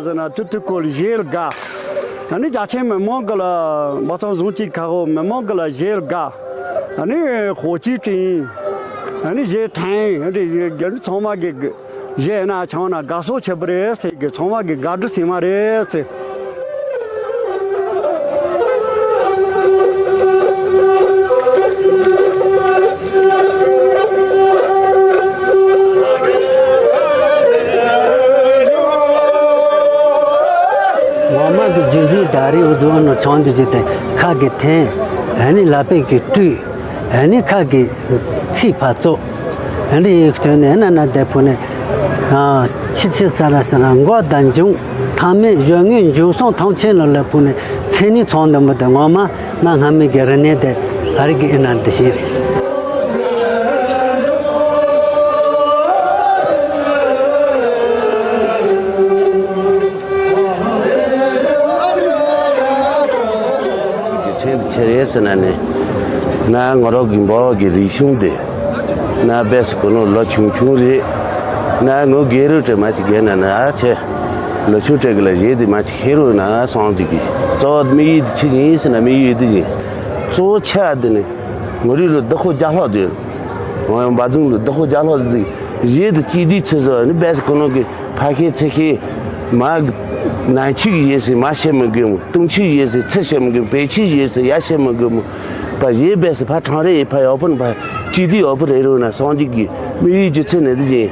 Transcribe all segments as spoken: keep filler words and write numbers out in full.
ཟེར་ན་ཅི་ཐུ་ཀོ་ལ་གཞས་ལ་དགའ། ཨ་ནི་རྒྱ་ཆེན་མི་མང་གི་ལ་འབའ་ཐང་ཟུང་གཅིག་ཁ་ཧོ་མི་མང་གི་ལ་གཞས་ལ་དགའ། ཨ་ནི་ཧོ་ཅི་ཀྲིན། ཨ་ནི་གཞས་ཐན། ཨ་ནི་ཚང་མ་གི་གཞས་ན་ཆང་ན་དགའ་སོ་ཆེ་བ་རེད་ཟེར་གི། ཚང་མ་གི་དགའ་སྤྲོ་སེམས་མ་རེད་ཟེར། ངོ་མ་གི་རྒྱུན་འཛིན་ད་རེས་འུ་ཚོ་ནོ་ཆང་འདི་ཅི་དེ་ཁ་གི་འཐེན། ཨ་ནི་ལ་པའི་གི་སྤྲུས། ཨ་ནི་ཁ་གི་ཚིག་ཕར་བཙོག། ཨ་འདི་ཡི་དོན་ནས་ན་ན་དེ་ཕུ་ནས། ཨ་ཆི་ཆི་ས་ར་ས་ར་མགོ་དང་འབྱུང་ཐང་མེད་གཞོན་ངན་འབྱུང་སོང་ཐང་ཆེན་ལ་ལ་ཕུ་ནས་མཚན་ནི་ཚོང་འདི་མོ་དེ་ངོ་མ། ང་སྔ་མའི་གི་རི་ནས་དེ་ཨ་རི་གི་ཨེ་ན་འདི་ཤེས་རེད། ཁྱེད་ཁྱེད་རེད་ཟེར་ན་ནི། ང་ངོ་རོག་གི་འབའ་གི་རིག་གཞུང་དེ། ང་བེ་སི་གོ་ནོ་ལོ་ཆུང་ཆུང་རེད། ང་ངོ་རྒས་རུ་དྲི་མ་ཅིག་རྒས་ན་ན་ཨ་ཆེ། ལོ་ཆུང་དྲེ་གི་ལ་གཞས་དེ་མ་ཅིག་ཤེས་རུ་ན་སོང་ཅིག་གི། གཙོ་བོ་དམིགས་ཡུལ་དེ་ཆི་ཡིན་ཟེར་ན་དམིགས་ཡུལ་དེ་ཡིན། གཙོ་བོ་ཆ་དེ་ནི་ངོ་རིག་ལོ་བདག་པོ་རྒྱ་ལྷག་དེ། ངོ་ཡང་འབའ་ཐང་ལོ་བདག་པོ་རྒྱ་ལྷག་དེ། གཞས་དེ་ཅི་དེ་ཚེ་ཟོ་ནི་བེ་སི་གོ་ནོ་གི་ཕ་ཤེས་ཚེ་ཤེས། མ་ནང་ཆི་གི་གཞས་ཟེར་མ་ཤེས་མི་དགོས་མོ། ཏུང་ཆི་གི་གཞས་ཟེར་ཚེ་ཤེས་མི་དགོས། བེ་ཆི་གི་གཞས་ཟེར་ཡ་ཤེས་མི་དགོས་མོ། ཕ་གཞས་བེ་སི་ཕ་ཁྲང་རེ་ཡི་ཕ་ཡག་པོ་ནི་ཕ་ཅི་དེ་ཡག་པོ་རེ་རུ་ན་སོང་ཅིག་གི་དམིགས་ཡུལ་གྱི་ཚེ་ནི་དེ་ཡིན།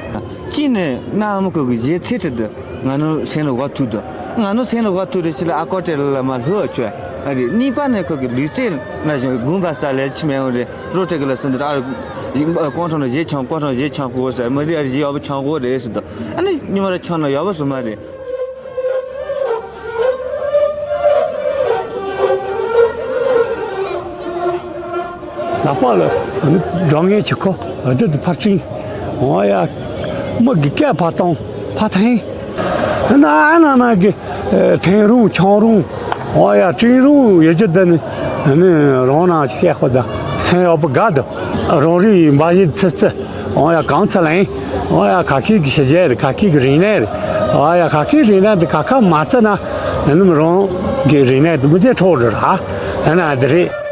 གཅིག་ནས་གནའ་མི་ཁོ་གི་གཞས་ཚིག་ཁྲིད་དུ་ང་ནོ་སེམས་ལ་བབས་ཐུབ་དོ། ང་ནོ་སེམས་ལ་བབས་ཐུབ་རེ་ཕྱི་ལ་ཨ་ཀོ་ཏྲེ་ལ་ལ་མ་ལྷོད་ཆོས་ཨ་རེད། གཉིས་པ་ནས་ཁོ་གི་ལུས་རྩལ་ན་བཞིན་དགུན་པ་ས་ལས་ཕྱི་མེད་འོང་རེད། རོ་ཏྲེ་གི་ལ་སུ་འདི་ཨ་རེ་ཀོང་ཁྲོ་ན་གཞས་ཆང་ཀོང་ཁྲོ་ན་གཞས་ཆང་གོ་ཟེར་མི་རེད། ཨ་རེ་གཞས་ཡག་པོ་ཆང་གོ་རེད་ཟེར་དོ། ཨ་ནི་ཉི་མ་ར་ཆང་ན་ཡག་པོ་སུ་མ་རེད། ལག་པ་ལ་སྒྲ་ངན་གྱི་ཁོ་བདུད་དུ་ཕར་སྤྲིན། འོ་ཡ། མི་གི་སྐད་ཕར་བཏང་ཕར་འཐེན། ན་ན་ན་གི་འཐེན་རུང་ཆང་རུང་། འོ་ཡ་སྤྲིན་རུང་ཡོད་ཀྱི་འདི་ནི་ནི་རང་ནང་ཞིག་སྐད་ཁོ་ད་སེམས་ཡག་པོ་དགའ་འདུག་རང་རིགས་འབའ་ཞིག་ཚི་ཚི། འོ་ཡ་གང་ཚ་ལེན། འོ་ཡ་ཁ་ཁིག་གི་ཤི་རྗེས་རེད། ཁ་ཁིག་གི་རིག་གནས་རེད། འོ་ཡ་ཁ་ཁིག་རིག་གནས་འདི་ཁ་ཁ་མ་ཚ་ན་ནི་རང་གི་རིག་གནས་འདི་མི་ཚེ་འཕྲོག་འགྲོ་ར། ཨ་ན་འདི་རེད།